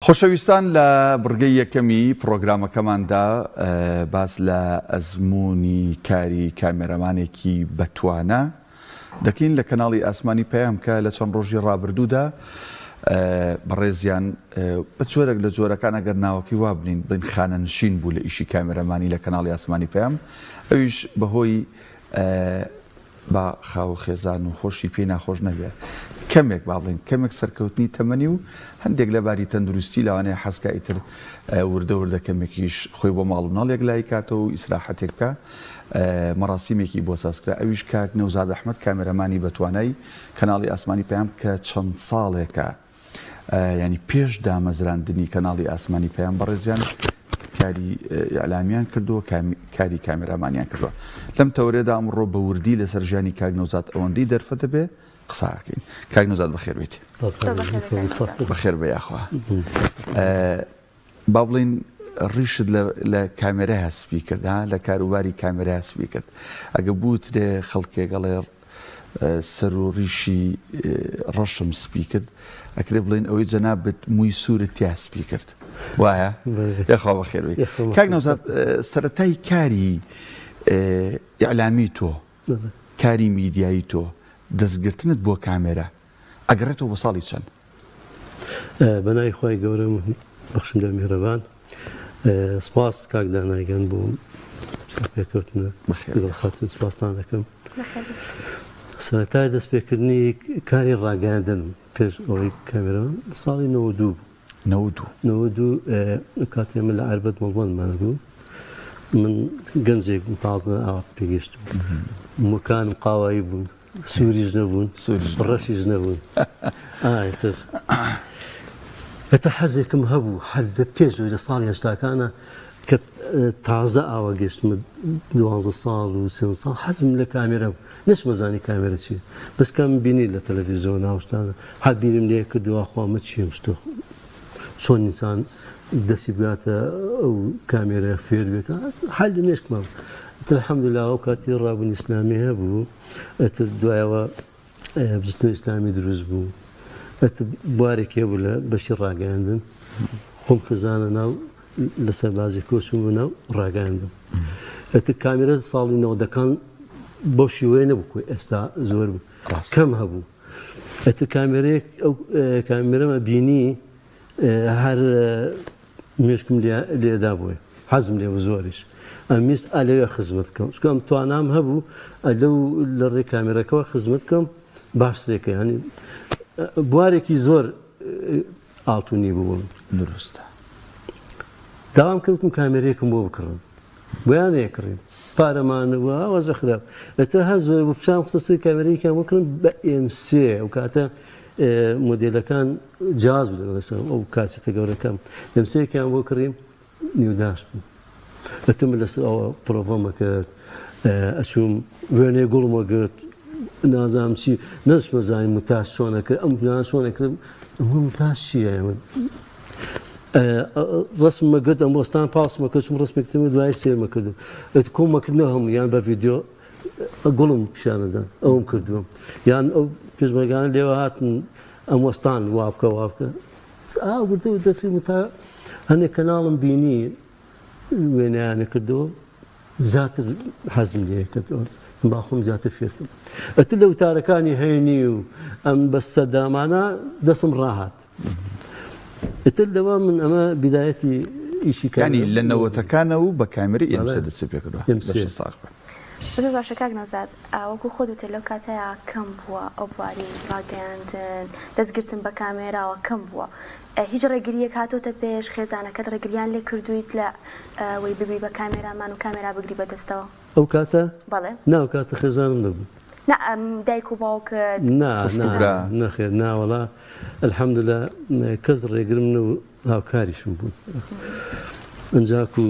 خۆشەویستان لە بڕگەی یەکەمی پڕۆگرامەکەماندا باس لە ئەزموونی کاری کامێرەمانێکی بەتوانا دەکەین لە کەناڵی ئاسمانی پەیام کە لە چەند ڕۆژی ڕابردوودا بەڕێزیان بە جۆرێک لە جۆرەکان ئەگەر ناوەکەی وا بنین بڵین خانەنشین بوو لە ئیشی کامێرەمانی لە کەناڵی ئاسمانی پەیام، ئەویش بەهۆی با خاو و خێزان و خۆشی پێی ناخۆش نەبێ کەمێک با بڵێین کەمێک سەرکەوتنی تەمەنی و هەندێک لە باری تەندروستی لەوانەیە حەزکا ئیتر وردە وردە کەمێکیش خۆی بۆ ماڵ و مناڵ یەکلایی کاتەوە و ئیسراحەتێک بکا مەراسیمێکی بۆ ساز کرا ئەویش کاک نەوزاد ئەحمەد کامێرەمانی بەتوانای کەناڵی ئاسمانی پەیام کە چەند ساڵێکە یانی پێش دامەزراندنی کەناڵی ئاسمانی پەیام بەڕێزیان کاری ئیعلامیان کردووە، کاری کامێرامانیان کردووە. لەم تەوەرەدا ئەمڕۆ بە وردی لەسەر ژیانی کاک نەوزاد ئەوەندەی دەرفەت دەبێ قسە ئەکەین. کاک نەوزاد بەخێر بێیت. بەخێر بێ یاخوا. با بڵێین ڕیشت لە کامێرای سپی کرد ها لە کاروباری کامێرای سپی کرد. ئەگە بوترێ خەڵکێک ئەڵێ سەر و ڕیشی ڕەشم سپی کرد ئەکرێ بڵێن ئەوەی جەنابت مووی سوورت تیا سپی کرد وایە؟ یاخوا بەخێر بێی کاک نەوزاد سەرەتای کاری ئیعلامی تۆ کاری میدیایی تۆ دەستگرتنت بۆ کامێرا ئەگەڕێتەوە بۆ ساڵی چەند؟ بە ناوی خوای گەورە بەخشندە میهرەبان. سپاس کاک دانا گیان بۆ چاوپێکەوتنە لەگەڵ خاتوون سپاستان دەکەم. سەرەتای دەستپێکردنی کاری ڕاگەیاندن پێش ئەوەی کامێرا ساڵی 92 بوو. 92 92 کاتێ من لە عەربەت مەڵبەندمان بوو من گەنجێک بووم تازە ئاوا پێگەشت مووەکانم قاوایی بوون سووریش نەبوون ڕەشیش نەبوون ئایتر ئەتە حەزێکم هەبوو هەر لە پێش لە ساڵی هەشتاکانە کە تازە ئاوا گەشتمە دوازدە ساڵ و سێ ساڵ حەزم لە کامێرە بوو نەشمەزانی کامێرە چییە بەس کەم بینی لە تەلەڤیزیۆن ناوشتانە هەر بیرم لێ کردووە خوا مە چیم شتۆ چۆن ئینسان دەستی بگاتە ئەو کامێرە فێر بێت حل لە مێشکمان ئیتر الحمدلله ئەو کاتی ڕابوون ئیسلامی هەبوو ئیتر دوایەوە بزوتنەوەی ئیسلامی دروست بوو ئیتر بوارێک هەبوو لە بەشی ڕاگەیاندن خۆم خزانە ناو لە سەربازی کۆچوم بۆ ناو ڕاگەیاندن ئیتر کامێرە ساڵی نەوەدەکان بەو شێوەیە نەبوو کۆی ئێستا زۆر بوو کەم هەبوو ئیتر کامێرەیەک ئەو کامێرەمە بینی هەر مێشکم لێدا بووی حەزم لێ بوو زۆریش ئەمیست ئەلەوێ خزمەت بکەم چونکە ئەم توانام هەبوو لەو لە ڕێ کامێرەکەەوە خزمەت بکەم باشترێکە ینی بوارێکی زۆر ئاڵتونی بوو دروستە داوام کردم کامێرەیەکم بۆ بکڕن بۆیان نەیەکڕیم پارەمان نەبوو وەزع خراپ ئێستا هەر زۆر بوو فشارم خستە سەر کامێرەیەکیان بۆ کڕیم بە ئێم سێ ئەو کاتە مۆدێلەکان جیاواز بوو لەگەڵ ئێستا ئەو کاسێتە گەورەکان ئێم سێیەکیان بۆ کڕیم نیوداش بوو ئەتم من لەسەر ئەوە پرۆڤەمە کرد ئەچووم وێنەی گوڵمە گرت نازانم چی نەشمەزانی متاش چۆنە کرد ئەم چۆنە کرد ئەمە متاش چییە من ڕسممە گرت ئەم وەستان پاسمە کرد چوم ڕسمێک ترم دوای سێرمە کردم ئەت کۆمە کرد هەموو یان بە ڤیدیۆ گوڵم پیشانەدان ئەوم کردووە یان ئەو پێشمەرگانە لێوە هاتن ئەم وەستان وا بکە وا بکە ئا وردە وردە فیلم تا هەنێک کەناڵم بینی وێنەیانە کردەوە زیاتر حەزم لێ کردەوە با خۆم زیاتر فێرکەم ئەتر لە وتارەکانی هەینی و ئەم بەسەردامانە دەسم ڕاهات ئیتر لەوە من ئەمە بیدایەتی ئیشی کار یانی لە نەوەتەکانەوە بە کامێرەی ئێم سێ دەستی پێ کردووە ئێم سێ باشە ساغ بن. زۆر باشە کاک نەوزاد وەکو خۆت وتت لەو کاتەیا کەم بووە ئەو بواری ڕاگەیاندن دەست گرتن بە کامێراوە کەم بووە هیچ ڕێگریەک هاتۆتە پێش خێزانەکەت ڕێگریان لێ کردوویت لە وەی ببی بە کامێرامان و کامێرا بگری بە دەستەوە؟ ئەو کاتە؟ بەڵێ. نا ئەو کاتە خێزانم نەبوو. نا دایک و باوکت؟ نا خوشک و نا برا؟ نەخێر نا وەڵا الحمدللە کەس ڕێگرم نەبوو هاوکاریشم بوون. ئەنجاکو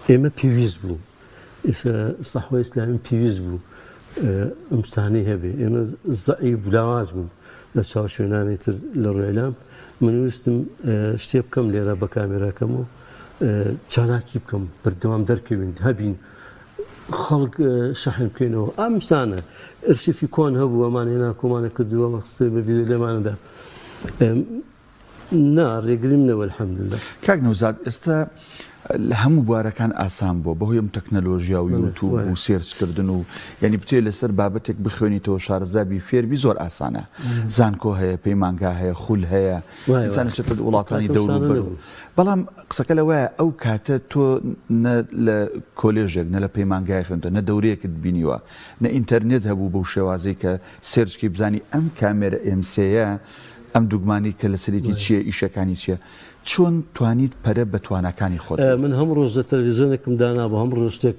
ئێمە پێویست بوو ئێستا سەحوە ئیسلامی پێویست بوو ئەم شتانەی هەبێ ئێمە زەعیف لاواز بوون لە چاو شوێنانی تر لە ڕووی من ویستم شتێ بکەم لێرە بە کامێراکەم و چالاکی بکەم بەردەوام دەرکەوین هەبین خەڵک شەحن بکەینەوە ئەم شتانە ئەرشیفی کۆن هەبوو ئەمان هێنا کۆمانە کردووە مەخصوص بە ڤیدیۆ لێمانەدا. نا ڕێگریم نەبوو الحمدللە. کاک نەوزاد ئێستا لە هەموو بوارەکان ئاسان بووە بەهۆی ئەم تەکنەلۆژیا و یوتوب و search کردن و یعنی بتێ لەسەر بابەتێک بخوێنیتەوە شارەزابی فێربی زۆر ئاسانە زانکۆ هەیە پەیمانگا هەیە خول هەیە ئینسان چێتە وڵاتانی دەوروبەر بەڵام قسەکە لەوەیە ئەو کاتە تۆ نە لە کۆلێژێک نە لە پەیمانگای خوێندە نە دەورەیەکت بینیوە نە ئینتەرنێت هەبوو بەو شێوازەی کە search کەی بزانی ئەم کامێرە ئێم سێیە ئەم دوگمانەی کە لەسەرێتی چییە ئیشەکانی چییە چۆن توانیت پەرە بە تواناکانی خۆت بدەیت؟ من هەم ڕۆژ لە تەلەڤیزیۆنێکم دانابوو هەم ڕۆژ شتێک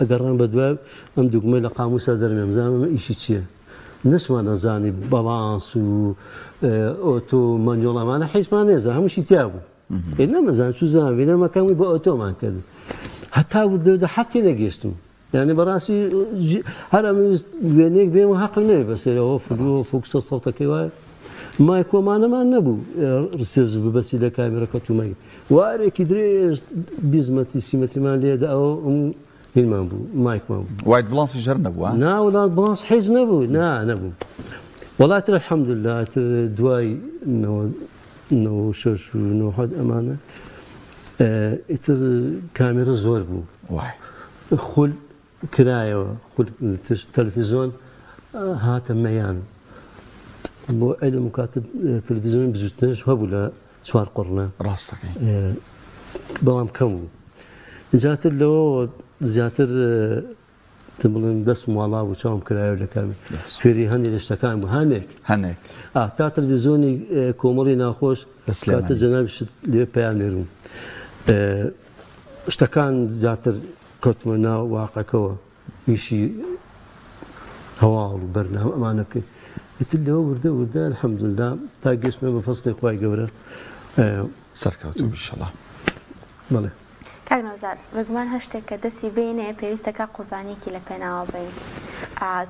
ئەگەڕام بە دوای ئەم دوگمەی لە قاموسا دەرمێم بزانم ئەمە ئیشی چییە نەچمان ئەزانی باڵانس و auto manual ئەمانە حیزمان نێزا هەمووشی تیا بوو ئێ نەمەزان چوزان بینەمەکەم بە auto مان کرد هەتا وردە وردە حەقی نەگەیشتم یانی بەڕاستی هەر ئەمەویست وێنەیەک بێم و حەقم نەبێ بەسەرەوە فلو focus ە سەوتەکەی وایە مایکۆمانەمان نەبوو ڕسێوز ببەسی لە کامێرەکە تومەی وارێکی درێژ بیزمەتی سیمەتریمان لێدا ئەوە هینمان بوو مایکمان بوو white balance ی ژەر نەبووە نا وڵات balance حیز نەبوو نا نەبوو وڵات تر الحمدلله تر دوای 96 و 97 ئەمانە ئیتر کامێرە زۆر بوو خول کرایەوە خول تەلەفیزۆن هاتە مەیان بۆ عیلم کات تەلەفیزیۆن بزوتنەش هەبوو لە چوار قڕنە ڕاستەکەی بەڵام کەم بوو زیاتر لەوە زیاتر بڵێم دەستم واڵا بوو چاوم کرایەوە لە کامی فێری هەندێک لە شتەکان بوو هەنێک هەنێک تا تەلەڤیزیۆنی کۆمەڵی ناخۆش کاتە جەنابیشت لێ پەیام نێرم شتەکان زیاتر کەوتمە ناو واقعەکەوە ئیشی هەواڵ و بەرنامە ئەمانە بکەین ئیتر لەوە وردە وردە الحمدلله تا گەشتمە بە فەسڵی خوای گەورە سەرکەوتوو بی ئیشەڵا. بەڵێ. کاک نەوزاد بێگومان هەر شتێک کە دەستی بێنێ پێویستە کا قوربانیەکی لە پێناوە بەین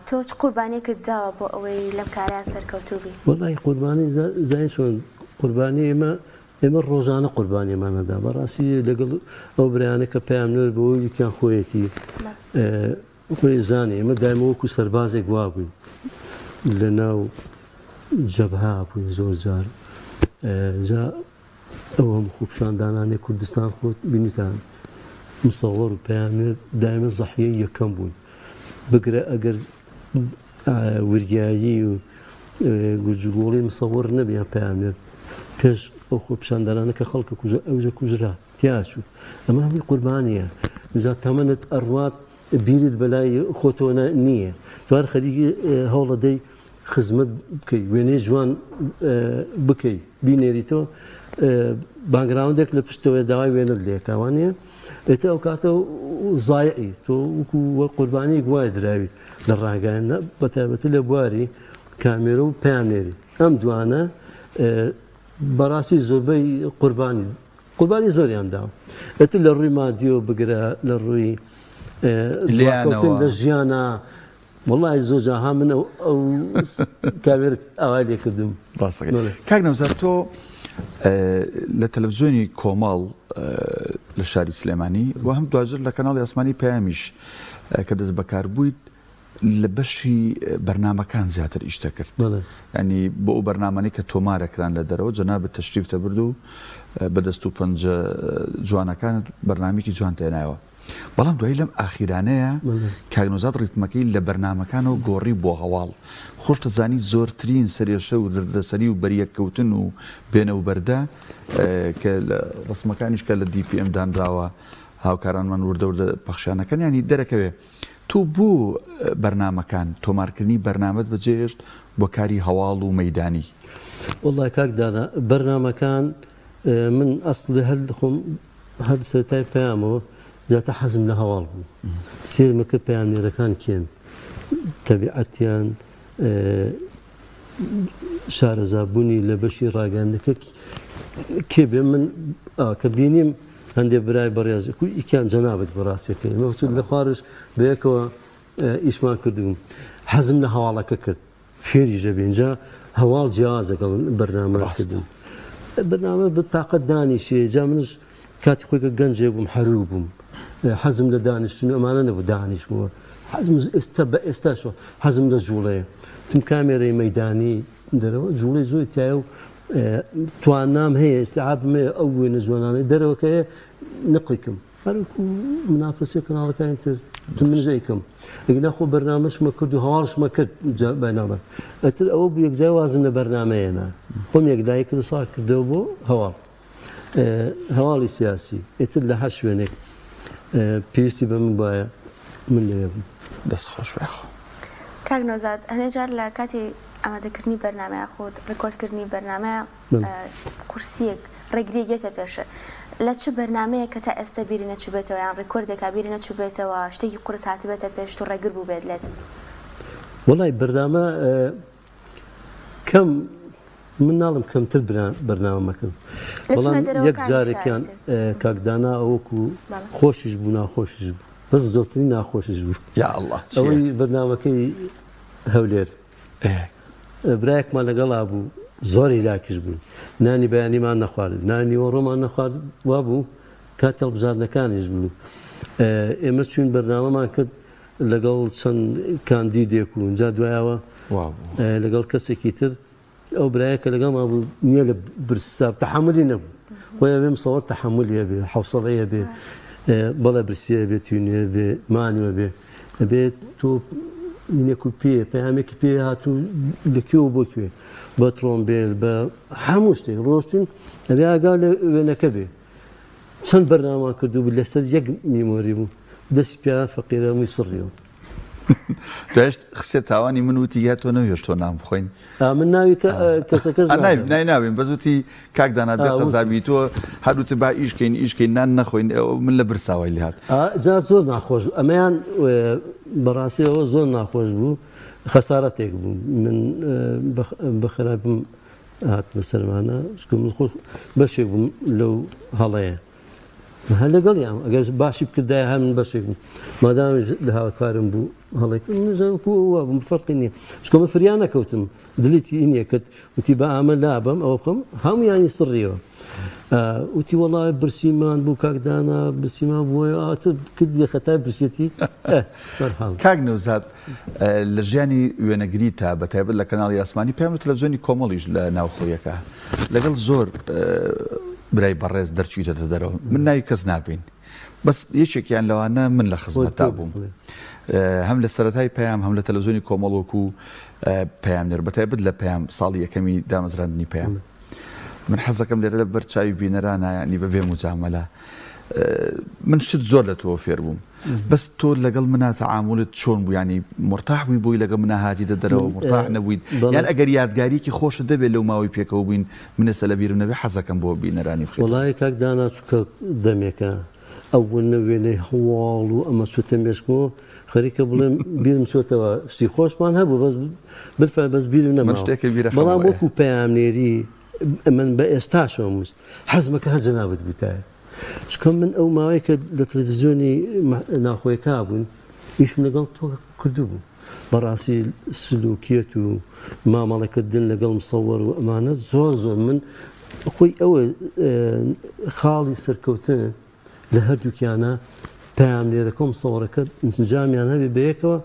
تۆ چ قوربانیەکت داوە بۆ ئەوەی لەم کارەیا سەرکەوتوو بی؟ وەڵاهی قوربانی زانی چۆن قوربانی ئێمە ئێمە ڕۆژانە قوربانیمان ئەدا بەڕاستی لەگەڵ ئەو برایانە کە پەیامنێر بۆ یەکیان خۆیەتی خۆی زانێ ئێمە دایمە وەکو سەربازێک وابووین لە ناو جەبها بووین زۆر جار جا ئەو هەموو خۆپیشاندانانەی کوردستان خۆت بینیتان مسەوەر و پەیامنێر دایمە زەحیەی یەکەم بوون بگرە ئەگەر وریایی و گورجوگۆڵی مسەوەر نەبێ یان پەیامنێر پێش ئەو خۆپیشاندەرانە کە خەڵکە کوژە ئەوجە کوژرا تیاچوو ئەمە هەمووی قوربانیە جا تەمەنت ئەڕوات بیرت بەلای خۆتەوە نییە توار خەریکی هەوڵەدەی خزمەت بکەی وێنەی جوان بکەی بینێریتەوە background ێک لە پشتەوەی داوای وێنەت لێکاوانە ئێتە ئەو کاتە زایعی تۆ وەکو وە قوربانی وای دراویت لە ڕاگەیاندنە بە تایبەتی لە بواری کامێرە و پەیامنێری ئەم دوانە بەڕاستی زۆربەی قوربانی قوربانی زۆریان داوە ئەتر لە ڕووی مادیەوە بگرە لە ڕووی لێکەوتن لە ژیانە وەڵای زۆر جا ها من ئەو کامێر ئاوای لێ کردم. ڕاستەکەی کاک نەوزاد تۆ لە تەلەڤزیۆنی کۆمەڵ لە شاری سلێمانی و هەم دواجار لە کەناڵی ئاسمانی پەیامیش کە دەست بەکار بوویت لە بەشی بەرنامەکان زیاتر ئیش دەکرد ینی بۆ ئەو بەرنامانەی کە تۆمارەکران لە دەرەوە جەنابت تەشریف دەبرد و بە دەست و پەنجە جوانەکانت بەرنامێکی جوان تێنایەوە. بەڵام دوایی لەم ئاخیرانەیە کاک نەوزاد ڕیتمەکەی لە بەرنامەکانەوە گۆڕی بۆ هەواڵ. خۆشت زانی زۆرترین سەرێشە و دەردەسەری و بەریەککەوتن و بێنە و بەردە کە لە ڕسمەکانیش کە لە DPM دانراوە هاوکارانمان وردە وردە پەخشیان ئەکەن یانی دەرەکەوێ تۆ بۆ بەرنامەکان تۆمارکردنی بەرنامەت بەجێهێشت بۆ کاری هەواڵ و مەیدانی؟ وەڵا کاک دانا بەرنامەکان من ئەسڵی هەر خۆم هەر سەرەتای پەیامەوە زیاتر حەزم لە هەواڵ بوو سێرمە کرد پەیامنێرەکان کێن تەبیعەتیان شارەزابوونی لە بەشی ڕاگەاندنەکە کێ بێ من کە بینیم هەندێک برای بەڕێز یکیان جەنابەت بەڕاستەکەی لە خوارش بەیەکەوە ئیشمان کردبوو حەزم لە هەواڵەکە کرد فێریش دەبین جا هەواڵ جیاوازە گەڵ بەرنامە کردن بەرنامە بە تاقەت دانیشێ جا منش کاتی خۆی کە گەنجێک بووم حەروو بووم حەزم لە دانیشتن و ئەمانە نەبوو دانیشمەوە حەزم ئێستا بە ئێستاشەوە حەزم لە جوڵەیە تم کامێرەی مەدانی دەرەوە جوڵەی زۆری تایە و توانام هەیە ئیستیعابم هەیە ئەو وێنە جوانانەی دەرەوە کە هەیە نقلی کەم هەروەکو منافەسی کەناڵەکانی تر منش ئەیکەم ئەگینا خۆ بەرنامەشمە کرد و هەواڵشمە کرد بەنامە ئەتر ئەوە بوو یەکجای وازم لە بەرنامەیەنا خۆم یەکلایی کرد ساغ کردەوە بۆ هەواڵ هەواڵی سیاسی ئیتر لە هەر شوێنێک پێویستی بە من بایە من لەوێ بووم. دەست خۆش بێ خۆ. کاک نەوزاد هەنێ جار لە کاتی ئامادەکردنی بەرنامە یاخود ڕیکۆردکردنی بەرنامە قورسیەک ڕێگریەک یەتە پێشت لە چ بەرنامەیەک کە تا ئێستا بیری نەچوبێتەوە یان ڕیکۆردێکا بیری نەچوبێتەوە شتێکی قورس هاتبێتە پێشت و ڕێگر بووبێت لێت؟ وەڵای بەرنامە کەم من ناڵم کەمتر بەرنامە مەکەن بەڵام یەک جارێکیان کاک دانا وەکو خۆشیش بوو ناخۆشیش بوو بەس زۆرترین ناخۆشیش بوو یا الله ئەوەی بەرنامەکەی هەولێر برایەکمان لەگەڵا بوو زۆر هیلاکیش بووین نانی بەیانیمان نەخوارد نانی نیوەڕۆمان نەخوارد وابوو کاتی هەڵبژاردنەکانیش بوو ئێمە چوین بەرنامەمان کرد لەگەڵ چەند کاندیدێک و جا دوایەوە لەگەڵ کەسێکی تر ئەو برایە کە لەگەڵما بوو نییە لە برسا تەحەمولی نەبوو خۆی ئەبێ مسەوەر تەحەمولی هەبێ حەوسەڵەی هەبێ بەڵێ برسیە بێ توینێ بێ مانوە بێ ئەبێ تۆ اینێک و پێ پەیامێکی پێ هاتوو لە کوێوە بۆ کوێ بە ترۆمبێل بە هەموو شتێک ڕۆشتین ئەبێ ئاگا لە وێنەکە بێ چەند بەرنامان کردو بوو لەسەر یەک میمۆری بوو دەستی پیاوە فەقیرە مووی سڕیەوە. دەشت خسێ تاوانی من وتی یا تۆ نەوێش تۆ نان بخۆین من ناوی کەسەکەش ناوی ناویم بەس وتی کاک دانا بێ قەزابی تۆ هەر وتت با ئیش کەین ئیش کەین نان نەخۆین من لە برساوای لێ هات. جا زۆر ناخۆش بوو ئەمەیان بەڕاستی ئەوە زۆر ناخۆش بوو خەسارەتێک بوو من بە خراپم هاتمە سەرمانە چونکە من خۆ بەشێک بووم لەو هەڵەیە من هەر لەگەڵیان ئەگەر باشی بکردایە هەر من بەشێک بووم مادامیش لە هاوکارم بوو هەڵێک وا بووم فەرقی نییە چونکە من فریا نەکەوتم دلیتی ئینیە کرد وتی با ئەمە لابەم ئەوە بکەم هەمویانی سڕیەوە وتی وەڵا برسیمان بوو کاک دانا برسیمان بووە ئاتر کردی خەتای برسێتی کاک نەوزاد لە ژیانی وێنەگری تا بە تایبەت لە کەناڵی ئاسمانی پەیام و تەلەفزیۆنی کۆمەڵیش لە ناوخۆیەکە لەگەڵ زۆر برای بەڕێز دەرچوویتەتە دەرەوە من ناوی کەس نابین بەس یەکێکیان لەوانە من لە خزمەتتا بووم هەم لە سەرەتای پەیام هەم لە تەلەفزیۆنی کۆمەڵ وەکو پەیامنێر بە تایبەت لە پەیام ساڵی یەکەمی دامەزراندنی پەیام من حەزەکەم لێرە لە بەر چاوی بینەرانە یعنی بەبێ مجاملە من شت زۆر لە تۆ فێر بووم بەس تۆ لەگەڵ منا تەعامولت چۆن بوو یانی مورتاح بووی بۆی لەگەڵ منا هاتیتە دەرەوە مورتاح نەبوویت یان ئەگەر یادگاریەکی خۆشت دەبێت لەو ماوەی پێکەوە بووین من ئێستا لە بیرم نەبێ حەزەکەم بۆ بینەرانی بخەیتەوە. وەڵایی کاک دانا چونکە دەمێکە ئەو نە وێنەی هەواڵ و ئەمە چووتە مێشکمەوە خەریکە بڵێم بیرم چۆتەوە شتی خۆشمان هەبوو بەس بالفعل بەس بیرم من نەماوە شتێکە بیرەخەمەوە بەڵام ئێ. وەکو پەیامنێری من بە ئێستاشەوە وت حەزمەکە هەر جەنابت بووتایە چونکە من ئەو ماوەیە کە لە تەلەفزیۆنی ناوخۆیەکە بووین ئیشم لەگەڵ تۆ کردبوو بەڕاستی سلوکیەت و مامەڵەکردن لەگەڵ مسەوەر و ئەمانە زۆر زۆر من خۆی ئەوە خاڵی سەرکەوتن لە هەردووکیانە پەیامنێرەکە و مسەوەرەکە ئینسجامیان هەبێ بەیەکەوە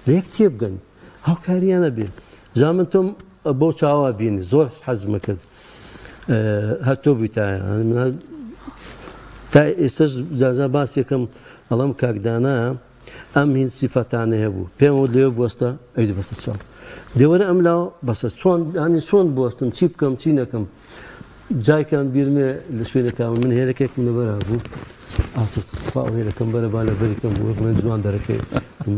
لە یەک تێبگەن هاوکاریان هەبێ جا من تۆم بەو چاوە بینی زۆر حەزمە کرد هەر تۆ بوویتایە تا ئێستاش جازا باسێکم ئەڵم کاک دانا ئەم هین سیفەتانە هەبوو پێم وت لەوێ بوەستە ئەی بەسە چاو دێوەرە ئەم لاوە بەسە چۆن ینی چۆن بوەستم چی بکەم چی نەکەم جایکان بیرمێ لە شوێنەکە من هێرەکێکم لەبەرا بوو ئەو هێرەکەم بەرە با لەبەریکەم بوو بڵێن جوان دەرەکەی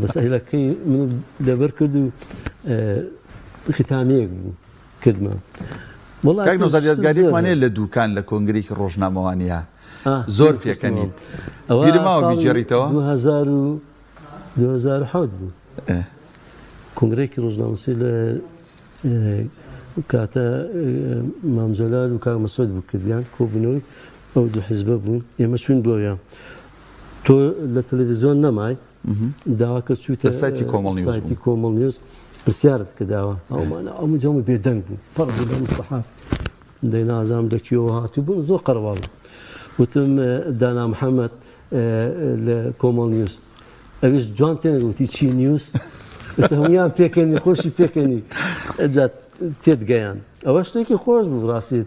بەس هێلەکەی من لەبەر کرد و ختامیەک بوو کردمە. وەڵا کاک نەوزاد شت زۆر یادگاریەکمان هەیە. هەیە لە دوکان لە کۆنگرێکی ڕۆژنامەوانیا ئاه زۆر بیرم پێکەنیت خستمەوە. ئەوە بیرت ماوە ساڵی بیگێڕیتەوە؟ 2000 و 2007 بوو. ئێ. کۆنگرەیەکی ڕۆژنامەنووسی لە کاتە مام جەلال و کاک مەسعود بوو کردیان کۆبوونەوەی ئەو دوو حیزبە بوون ئێمە چوین بۆیە تۆ لە تەلەڤیزیۆن نەمای داواکە چوویتە لە سایتی کۆمەڵ نیوز سایتی بووم. کۆمەڵ نیوز پرسیارت کرداوە ئەومانە ئەو جەمە بێدەنگ بوو پڕ بوو لە سەحاف دەی نازانم لە کوێوە هاتوو بوون زۆر قەرەباڵ بوو وتم دانا محەممەد لە کۆمەڵ نیوز ئەویش جوان تێنەگە وتی چی نیوز وتم هەموویان پێکەنی خۆشی پێکەنی ئەجا تێدگەیان ئەوە شتێکی خۆش بوو ڕاستی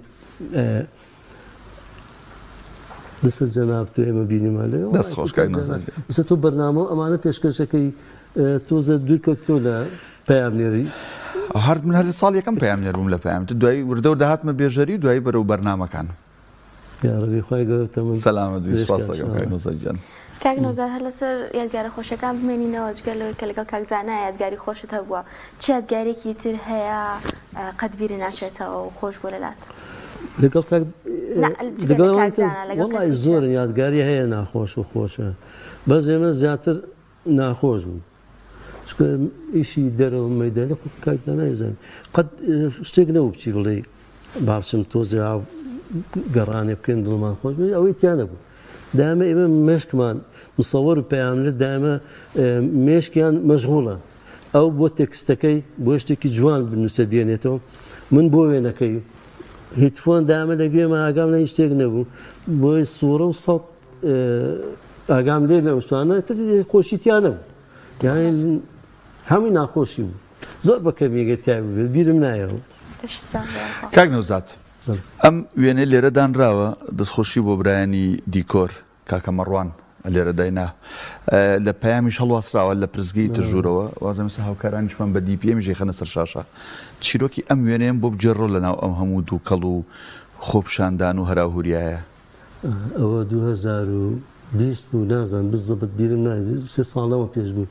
دەست جەناب تۆ ئێمە بینیمان لێ دەست خۆش کاک نەوزاد گیان. ئێستا تۆ بەرنامە و ئەمانە پێشکەشەکەی تۆزە دوور کەوتیتەوە لە پەیامنێری. هەر من هەر ساڵ یەکەم پەیامنێر بووم لە پەیام دوایی وردە وردە هاتمە بێژەری و دوایی بەرەو بەرنامەکان. یاڕەبی خوای گەورە تەمەن سەلامەت بی درێژ سوپاس کات دەکەم کاک ئینشاڵڵا. نەوزاد گیان. کاک نەوزاد هەر لەسەر یادگارە خۆشەکان بمێنینەوە جگە لەوەی کە لەگەڵ کاک زانا یادگاری خۆشت هەبووە چ یادگارێکی تر هەیە قەت بیرت ناچێتەوە و خۆش بووە لەلات؟ لەگەڵ کاک نا جگە لەگەڵ لە ئەوانی کاک تر زانا لەگەڵ وەڵی کەسی ترە. زۆرن یادگاری هەیە ناخۆش و خۆشە بەس ئێمە زیاتر ناخۆش بوو چونکە ئیشی دەرەوە مەیدانی خۆ کاک دانا ئەیزانی قەت شتێک نەبوو بچی بڵێ با بچم تۆزێ ئاو گەڕانێ بکەین دڵمان خۆش بێت ئەوەی تیا نەبوو دایمە ئێمە مێشکمان مصور و پەیامنێر دایمە مێشکیان مەشغوڵە ئەو بۆ تێکستەکەی بۆ شتێکی جوان بنووسە بێنێتەوە من بۆ وێنەکەی هیتفۆن دامە لە گوێمە ئاگام لە هیچ شتێک نەبوو بۆی سوورە و سەوت ئاگام لێ بێ ئەو شتانە تر خۆشی تیا نەبوو یعنی هەمووی ناخۆشی بوو زۆر بە کەمیگە تیا بوو بیرم نایەوە. کاک نەوزاد ئەم وێنەی لێرە دانراوە دەستخۆشی بۆ برایانی دیکۆر کاکە مەڕوان لێرە داینا لە پەیامیش هەڵواسراوە لە پرسگەی تر ژوورەوە وازم ئێستا هاوکارانیشمان بە DPM یش ئەیخەنە سەر شاشە چیرۆکی ئەم وێنەیەم بۆ بگێڕەوە لەناو ئەم هەموو دووکەڵ و خۆپیشاندان و هەراوهوریایە. ئەوە 2020 بوو نازانم بزەبت بیرم نایە سێ ساڵ لەوە پێش بوو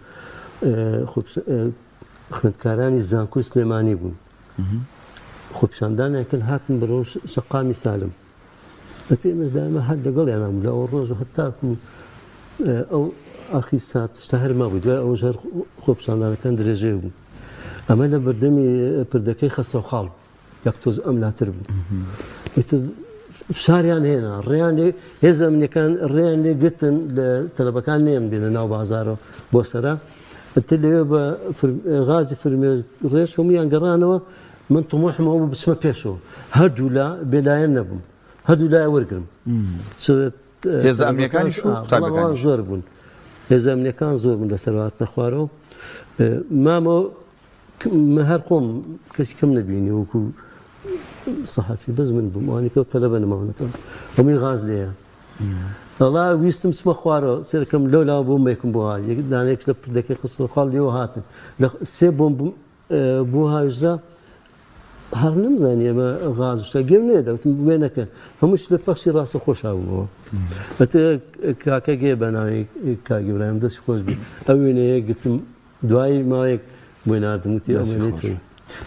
خوێندکارانی زانکۆی سلێمانی بوون خۆپیشاندانیان کرد هاتن بەرەو شەقامی سالم ئەتە ئێمەش دایمە هەر لەگەڵیان بوو لە ئەو ڕۆژ هەتاکو ئەو ئاخی سات شتە هەر مابوو دوای ئەوەش هەر خۆپیشاندانەکان درێژەی بوو ئەمە لە بەردەمی پردەکەی خەسەوخاڵ یەک تۆز ئەم لاتر بوو ئیتر فشاریان هێنا ڕێیان لێ هێزە ئەمنیەکان ڕێیان لێ گرتن لە تەلەبەکان نێن بێنە ناو بازارەوە بۆ سەرا ئیتر لەوێ بە غازی فرمێ ڕێژ هەموویان گەڕانەوە من طموحم ئەوە بوو بچمە پێشەوە هەردوو لا بێلایەن نەبووم هەردوو لای وەرگرم هێزە ئەمنیەکانیش و قوتابیەکانیش زۆر بوون هێزە ئەمنیەکان زۆر بوون لەسەر هاتنە خوارەوە مامەوە من هەر خۆم کەسی کەم نەبینی وەکو سەحەفی بەس من بووم ئەوانی کە تەلەبە نەماونەتەوە هەمووی غاز لێیە وەڵا ویستم چمە خوارەوە سێرکەم لەو لاوە بۆمبێکم بۆ هات یەک دانەیەک لە پردەکەی خستەوە خاڵ لێوە هاتن لە سێ بۆمب بۆ هاویژرا هەر نەمزانی ئەمە غاز شتە گوێم نێدا وتم وێنەکە هەمووش لە پەخشی ڕاستە خۆشا بوومەوە ئەتە کاکە گێ بە ناوی کاک ئیبراهیم دەستی خۆش بێ ئەو وێنەیە گرتم دوای ماوەیەک بۆی ناردم وتی ئەمە لێ تۆی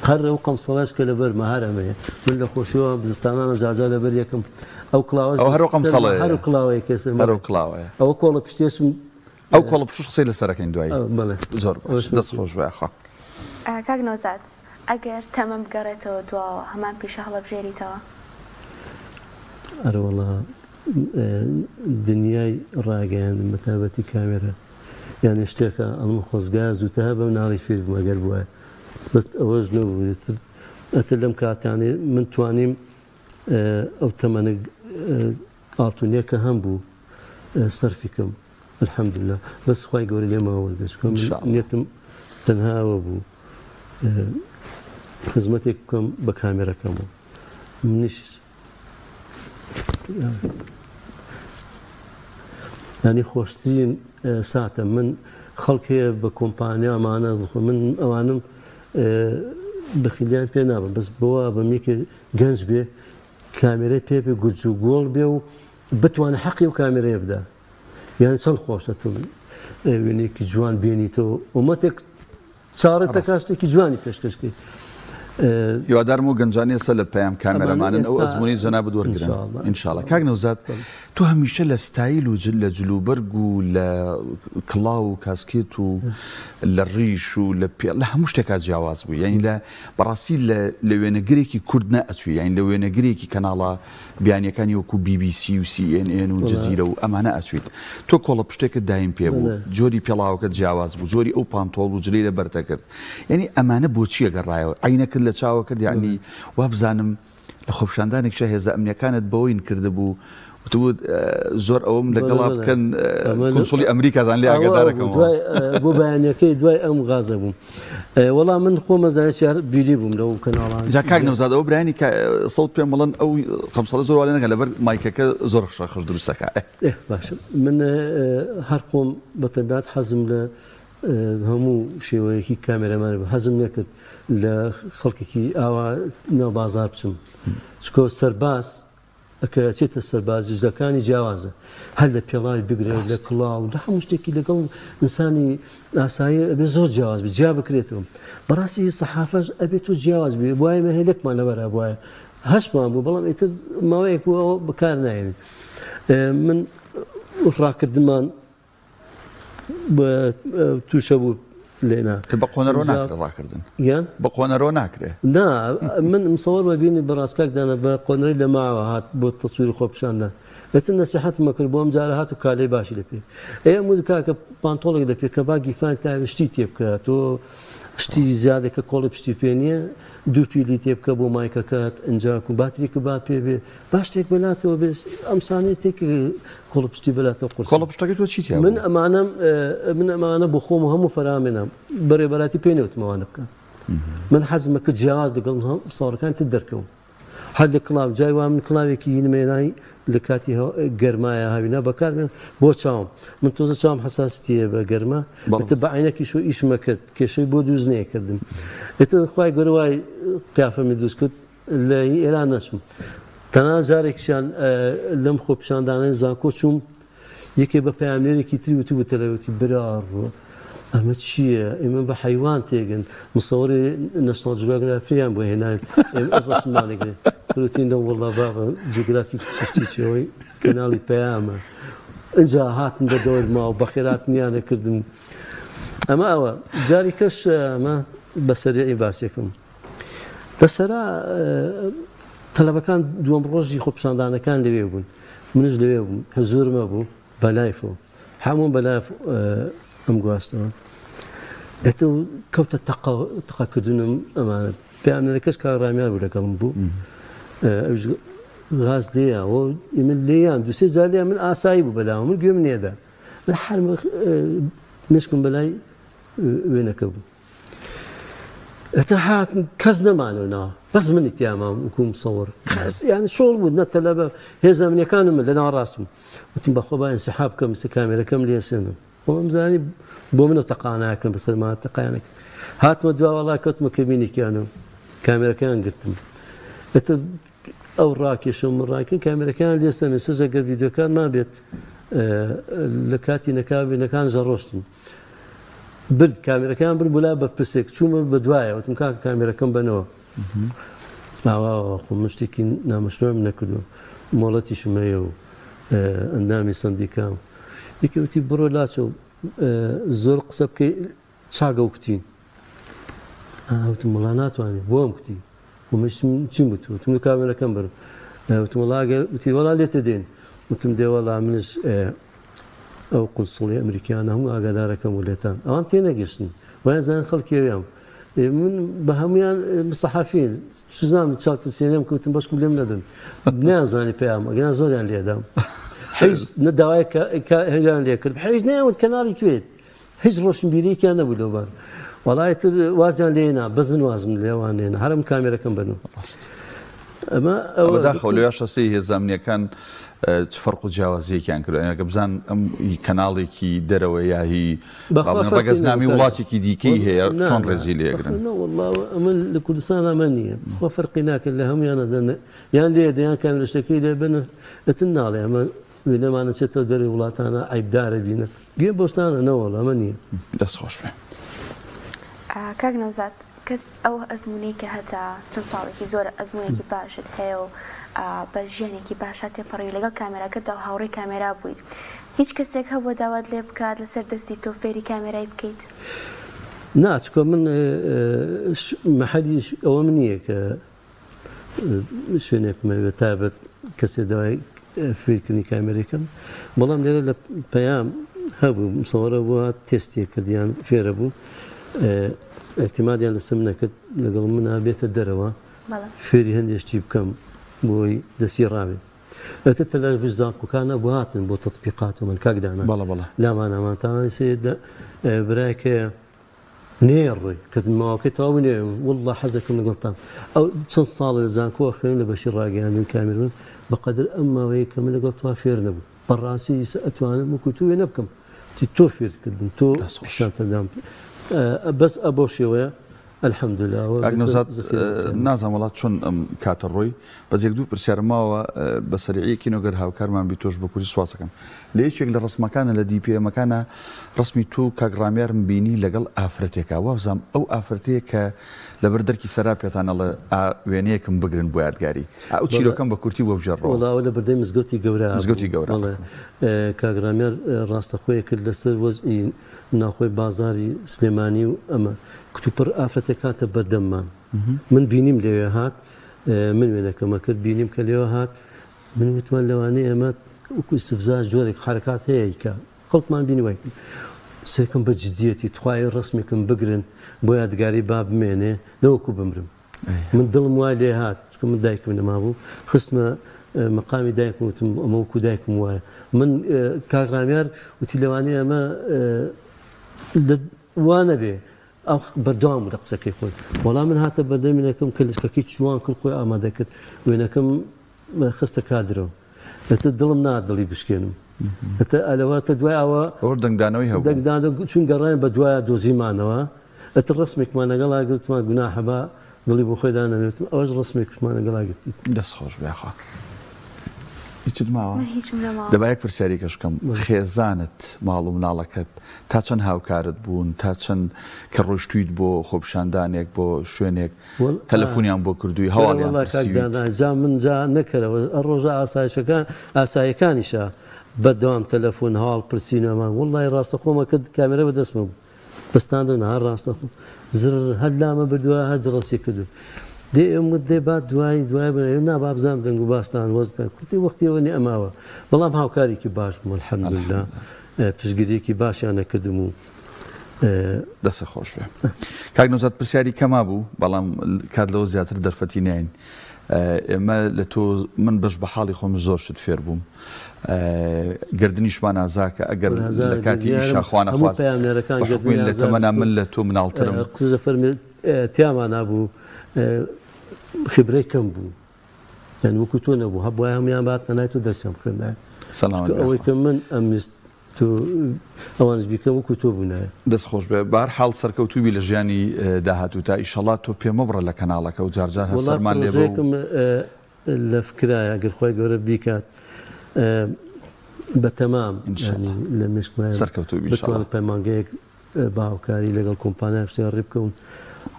هەر ئەو قەمسەڵەش کە لەبەرمە هەر ئەمەیە من لە خۆشیەوە زستانانە جاجا لەبەر یەکەم ئەو کڵاوەش ئەو هەر ئەو قەمسەڵەیە هەر ئەو کڵاوەیە کە سەرمە. هەر ئەو کڵاوەیە ئەوە کۆڵە پشتێشم ئەو کۆڵە پشتش قسەی لەسەرەکەین دوایی بەڵێ زۆر باش دەست خۆش بێ ئاخا. کاک نەوزاد ئەگەر تەمەن بگەڕێتەوە دواوە هەمان پیشە هەڵەبژێریتەوە؟ ئەرەوەڵا دنیای ڕاگەیاندن بەتایبەتی کامێرا یانی شتێکە ئەڵم خۆزگا زووتە هە بەم ناڵی فێر بووم ئەگەر بوایە بەس ئەوەش نەبوو ئیتر ئەتر لەم کاتانەی من توانیم ئەو تەمەنە ئاڵتونیە کە هەم بوو سەرفی کەم الحمدلله بەس خوای گەورە لێمان وەرگرت چونکە من نیەتم تەنها ئەوە بوو خزمەتێک بکەم بە کامێرەکەمەوە منیش ینی خۆشترین ساتە من خەڵک هەیە بە کۆمپانیامانە من ئەوانم بەخیلیان پێ نابم بەس بۆ بەم یەکێ گەنج بێ کامێرەی پێ بێ گورج و گۆڵ بێ و بتوانێ حەقی ئەو کامێرەیە بدا یان چەند خۆشە تۆ وێنەیەکی جوان بێنیتەوە ئومەتێک چاڕێت دەکات شتێکی جوانی پێشکەش کەی. هیوادارم و گەنجانی ئێستا لە پەیام کامێرەمانن ئەو ئەزموونەی جەنابت وەرگرن ئینشاڵڵا. کاک نەوزاد تۆ هەمیشە لە ستایل و لە جلوبەرگ و لە کڵاو و کاسکێت و لە ڕیش و لە پێ لە هەموو شتێکا جیاواز بووی یانی لە بەڕاستی لە لە وێنەگرێکی کورد نەئەچووی یانی لە وێنەگرێکی کەناڵە بیانیەکانی وەکو بی بی سی و سی ئێن ئێن و جەزیرە و ئەمانە ئەچویت تۆ کۆڵە پشتێکت دایم پێ بوو جۆری پێڵاوەکەت جیاواز بوو جۆری ئەو پانتۆڵ و جلەی لەبەرت ئەکرد یانی ئەمانە بۆچی ئەگەڕایەوە عەینەکت لە چاوە کرد یانی وابزانم. لە خۆپیشاندانێکیشا هێزە ئەمنیەکانت بەوەین کردبوو وتبوت زۆر ئەوەم لەگەڵا بکەن کونسوڵی ئەمریکاتان لێ ئاگادارەکەمەوە. بۆ بەیانەکەی دوای ئەم غازە بووم وەڵا من خۆم ئەزانی چیار بیری بووم لەو کەناڵان. جا کاک نەوزاد ئەوە برایانی سەوت پێم بڵێن ئەو قەمسەڵە زۆر وا لێ نەکەن لەبەر مایکەکە زۆر خشە خش دروستەکە. ئێ باشە من هەر خۆم بە تەبیعەت حەزم لە هەموو شێوەیەکی کامێرەمان بوو حەزم نەکرد لە خەڵکێکی ئاوا ناو بازار بچم چکۆ سەرباز کە ئەچێتە سەربازی زەکانی جیاوازە هەر لە پێڵاوی بگرە لە کڵاو لە هەموو شتێکی لەگەڵ ئینسانی ئاسایی ئەبێ زۆر جیاواز بێ جیا بکرێتەوە بەڕاستی سەحافەش ئەبێت تۆ جیاواز بێ بواە مە هێلێکمان لەبەرا بواە هەشمان بوو بەڵام ئیتر ماوەیەک بوو ئەوە بەکار نایێنێت من ڕاکردنمان تووشە بوو لێنا بە قۆنەرۆ ناکرێ ڕاکردن یان بە قۆنەرۆ ناکرێ نا من مصور بە بینی بەڕاست کاک دانا بە قۆنەرەی لە ماوە هات بۆ تەسویر خۆ پیشاندان ئێتر نەسیحەتمە کرد بۆ ئەم جارە هات و کالەی باشی لە پێ ئێ ئەم کاکە پانتۆڵێک لە پێ کە با گیفان تا شتی تێ بکە تۆ شتی زیادە کە کۆڵی پشتی پێ نییە دوو پیلی تێ بکە بۆ مایکەکەت ئینجاکو باتریکە با پێ بێ با شتێک بەلاتەوە بێ ئەم سانەی تێک کۆڵە پشتی بەلاتەوە قورسە. کۆڵە پشتەکەی تۆ چی تیا من ئەمانەم من ئەمانە بۆ خۆم و هەموو فەرامێنام بەڕێبەراتی پێ نەوتم ئەوانە بکەن من حەزمە کە جیاواز لەگەڵ ساڕەکان تر دەرکەوم هەر لە کڵاو جای وا من کڵاوێکی هینمێنای لە کاتی گەرمایە هاوینا بەکار بێن بۆ چاوم من تۆزە چاوم حساستیە بە گەرما ئیتر بە عینەکیش و ئیشمە کرد کێشەی بۆ دروست نەیەکردم ئیتر خوای گەورە وای قیافەمی دروست کرد لە ئێران نەچووم تەنها جارێکیان لەم خۆپیشاندانەی زانکۆ چووم یەکێ بە پەیامنێرێکی تری وتبوو تەلەوتی برا ڕۆ ئەمە چییە ئێمە بە حەیوان تێگەن مسەوەری نەشناڵ جوگرافیان بۆ هێناین ئێمە ڕسمانێکرێن وتین لە وەڵا بابە جوگرافی چشتی چەوەی کەناڵی پەیامە ئینجا هاتن بە دەورما و بەخێراتنیانە کردم ئەمە ئەوە جاری کەش ئەمە بە سەریعی باسێکم لەسەرا تەلەبەکان دووەم ڕۆژی خۆپیشاندانەکان لەوێ بوون منش لەوێ بووم حزورمە بوو بەلایفەوە هەموو بەلایف ئەم گواستەوە ئێتە کەوتە تەقەکردنم ئەمانە پێیانەکەش کاک ڕامیار بوو لەگەڵم بوو ئەوش غاز لێیان و من لێیان دوسێ جار لێیان من ئاسایی بوو بەلاوە من گوێم نێدا من هەر مشکم بەلای وێنەکە بوو ئیتر هاتن کەس نەمانەوە ناوە بەس منی تیامام وکو مصور کەس یان چۆڵ بوو نە تەلەبە هێزە ئەمنیەکانم من لە ناوەڕاستم وتم بەخۆ با ئینسحاب بکەم سە کامێرەکەم لێسێنم خۆم زانی بۆ منە تەقاناکەم بەسەرما تەقیانەکە هاتمە دوا وەڵا کەوتمە کەبینێکیان و کامێرەکەیان گرتم ئیتر ئەو ڕاکێشە و من ڕاکەن کامێرەکەیان لێ سەمێ سەر گەر ڤیدیۆکان مابێت لە کاتی نەکاوینەکان ژەڕۆشتن برد کامێرەکەیان برد بۆ لای بەرپرسێک چوومە بە دوایە وتم کاکە کامێرەکەم بەنەوە ئاوا خۆ من شتێکی نامەشروعم نەکردو مۆڵەتیشم هەیە و ئەندامی سەندیکام یەکێ وتی بڕۆ لاچۆ زۆر قسە بکەی چاگە و کوتین وتم وڵا ناتوانێت بۆم کوتی ومشتم چیم وت وتم کامێرەکەم بەرم وتم وڵا گەر وتی وەڵا لێتە دێن وتم دێ وەڵا منش ئەو قونسڵی ئەمریکیانە هەموو ئاگادارەکەم و لێتان ئەوان تێنەگەشتن وایان زان خەڵکی ئەویان من بە هەمویان سەحافین سوزان چاوترسێنم کەوتم بەشکو لێم نەدەن نیانزانی پەیام ئەگەنا زۆریان لێدام حیز نە داوای هەیان لێ کرد حیز نەیان کەناڵی کوێت هیچ ڕۆشنبیریەکیان نەبوو لەو بار وەڵای تر وازیان لێ نا بەس من وازم لێوان لێنا هەرم کامێرەکەم بەنو ئەمە ئەوە داخەوە لەوێ شەسەی هێزە ئەمنیەکان چ فەرق و جیاوازیەکیان کردوە ئەگە بزان ئەم هی کەناڵێکی دەرەوە یا هی ڕەگەزنامی وڵاتێکی دیکەی هەیە چۆن ڕێزی لێگرن والله ئەمە لە کوردستان ئەمە نییە خۆ فەرقی ناکرد لە هەمویانە دەن یان لێ دەیان کامێرە شتەکەی لێ بن ئەتن ناڵێ ئەمە وێنەمان ئەچێتەوە دەرێ وڵاتانە عەیبدارە بینە گوێ بۆشتانە نەوەڵا ئەمە نیە. دەست خۆش بێ. کاک نەوزاد کەس ئەو ئەزموونەی کە هەتە چەند ساڵێکی زۆرە ئەزموونێکی باشت هەیە و بە ژیانێکی باشا تێپەڕیوی لەگەڵ کامێراکەتدا و هاوڕێی کامێرا بوویت هیچ کەسێک هەبووە داوات لێ بکات لەسەر دەستی تۆ فێری کامێرای بکەیت؟ نا چونکە من مەحەلی ئەوەم نییە کە شوێنێکم هەبێت تایبەت کەسێ داوای فێرکردنی کامێرەکەم بەڵام لێرە لە پەیام هەبوو مسەوەرە بووە تێستێ کردیان فێرە بوو اعتمادیان لەسەر نەکرد لەگەڵ منە بێتە دەرەوە فێری هەندێک شتی بکەم. بۆی دەستی ڕابێت. ئەتە تەلاش بش زانکۆکانە بۆ هاتن بۆ تەتبیقات و من کاک دانا بەڵێ بەڵێ. لامان ئەمانتان سێ برایەک هەیە نێ ڕۆی کە ماوەکەی تەواو بوو نێ واللە حەزەکەم لەگەڵتان ئەو چەند ساڵە لە زانکۆ ئەخوێنم لە بەشی ڕاگەیاندن کامێرمن بەقەدر ئەم ماوەیە کە من لەگەڵ تۆ فێر نەبوو بەڕاستی ئیستا ئەتوانم وەکو تۆ وێنە بکەم تی تۆ فێرت کردم تۆ دەست خۆش. پیشانتە دام بەس ئە بەو شێوەیە الحمدللە ئەوە کاک بێتە نەوزاد زەخیرە بکەین. نازانم وەڵا چۆن ئەم کاتە ڕۆی بەس یەک دوو پرسیارم ماوە بە سەریعی کینۆ گەر هاوکارمان بی تۆش بە کوری سوپاسەکەم لە یەکێک لە ڕەسمەکانە لە دی پی ئێمەکانە ڕەسمی تۆ و کاک ڕامیارم بینی لەگەڵ ئافرەتێکا وابزانم ئەو ئافرەتەیە کە لەبەر دەرکی سەرا پێتان ئەڵێ ئا وێنەیەکم بگرن بۆ یادگاری ئا ئەو بەڵێ چیرۆکەم بە کورتی بۆ بگێڕەوە. وەڵا ئەوە لە بەردەی مزگەوتی گەورە بوو مزگەوتی گەورە بەڵێ کاک ڕامیار ڕاستەخۆیە کرد لەسەر وەزعی ناوخۆی بازاری سلێمانی و ئەمە کتوپڕ ئافرەتێک هاتە بەردەممان من بینیم لەوێ هات من وێنەکەمە کرد بینیم کە لێوە هات من وتمان لەوانەیە ئەمە وەکو ئیستفزاز جۆرێک حەرەکات هەیە ئەیکا خەڵکمان بینی وای کرد سێکم بە جدیەتی تخوایە ڕەسمێکم بگرن بۆ یادگاری با بمێنێ نەوەکو بمرم من دڵم وای لێ هات چونکە من دایکم نەمابوو خستمە مەقامی دایکم وتم ئەمە وەکو دایکم وایە من کاک ڕامیار وتی لەوانەیە ئەمە وا نەبێ ئەو بەردەوام بوو لە قسەکەی خۆی. وەڵا من هاتە بەردەم وێنەکەم کە لچکەکەی چوان کرد خۆی ئامادە کرد وێنەکەم خستە کادرەوە. ئیتر دڵم نات دڵی بشکێنم. ئیتر ئەلەوە تە دوای ئەوە ئەوەش دەنگدانەوەی هەبوو. دەنگدانەوە چون گەڕاین بە دوایە دۆزیمانەوە. ئیتر ڕەسمێکمان لەگەڵا گرتمان گوناحە با دڵی بۆ خۆی دانەنێتم ئەوەش ڕەسمێکمان لەگەڵا گرتی. دەست خۆش بێ یاخوا. هیچت ماوە؟ من هیچم نەماوە. دەبا یەک پرسیاری کەش بکەم خێزانت ماڵ و مناڵەکەت تا چەند هاوکارت بوون تا چەند کە ڕۆیشتوویت بۆ خۆپیشاندانێک بۆ شوێنێک تەلەفونیان بۆ کردووی هەواڵیان پرسیویت؟ جا من جا نەکەرەوە ئە ڕۆژە ئاسایشەکان ئاسایەکانیشە بەردەوام تەلەفۆن هەواڵ پرسینەوەمان وەڵڵاهی ڕاستە خۆمە کرد کامێرە بە دەستمە بوو بەستاندن هەر ڕاستە خۆ زر هەر لامە بردووە هەر جڕەسی کردو دێ ئێم وت دێ با دوایی دوای بن ئێ نا با بزانم دەنگ و باستان وەزتان کوتی وەختی ئەوە نیە ئەماوە بەڵام هاوکارێکی باش بووم الحمدللە پشتگیریەکی باشیان ئەکردم و. دەستت خۆش بێ کاک نەوزاد پرسیاری کەما بوو بەڵام کات لەوە زیاتر دەرفەتی ناین ئێمە لە تۆ من بەش بە حاڵی خۆم زۆر شت فێر بووم گردنیشمان ئازاکە ئەگەر لە کاتی ئیشا خوا نەخواست پەیامنێرەکان بە حوکمی لە تەمەنا من لە تۆ مناڵترم قسە فەرمێت تیامان بوو خبرەی کەم بوو یانی وەکو تۆ نەبوو هەبوایە هەموویان بهاتنە لای تۆ دەرسیان بخوێندایە سەلامەت چونکە بی ئەوەی یاخوا. کە من ئەمویست تۆ ئەوانیش بیکەن وەکو تۆ بوونایە. دەست خۆش بێ بەهەر حاڵ سەرکەوتوو بی لە ژیانی داهاتووتا ئیشەڵا تۆ پێ مەبڕە لە کەناڵەکە و جار جار هەر وەڵا سەرمان لێ بە و. پرۆژەیەکم لە فکرایە گەر خوای گەورە بیکات بە تەمام ان شاء یانی اللە لە مێشکمایە سەرکەوتوو بی ان شاء بتوانم اللە. پەیمانگەیەک بە هاوکاری لەگەڵ کۆمپانیای پرسیار ڕێبکەون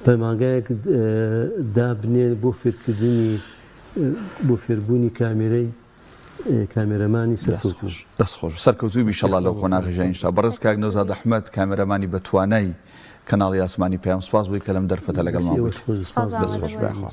پەیمانگایەک دابنێن بۆ فێرکردنی بۆ فێربوونی کامێرەی کامێرەمانی سەرکەوتوو. دەست خۆش سەرکەوتوو بی ئیشەڵا لەو قۆناغی ژیانیشتا. بەڕێز کاک نەوزاد ئەحمەد کامێرەمانی بەتوانای کەناڵی ئاسمانی پەیام سوپاس بۆی کە لەم دەرفەتە لەگەڵمان بوویت. دەست خۆش بەخوا.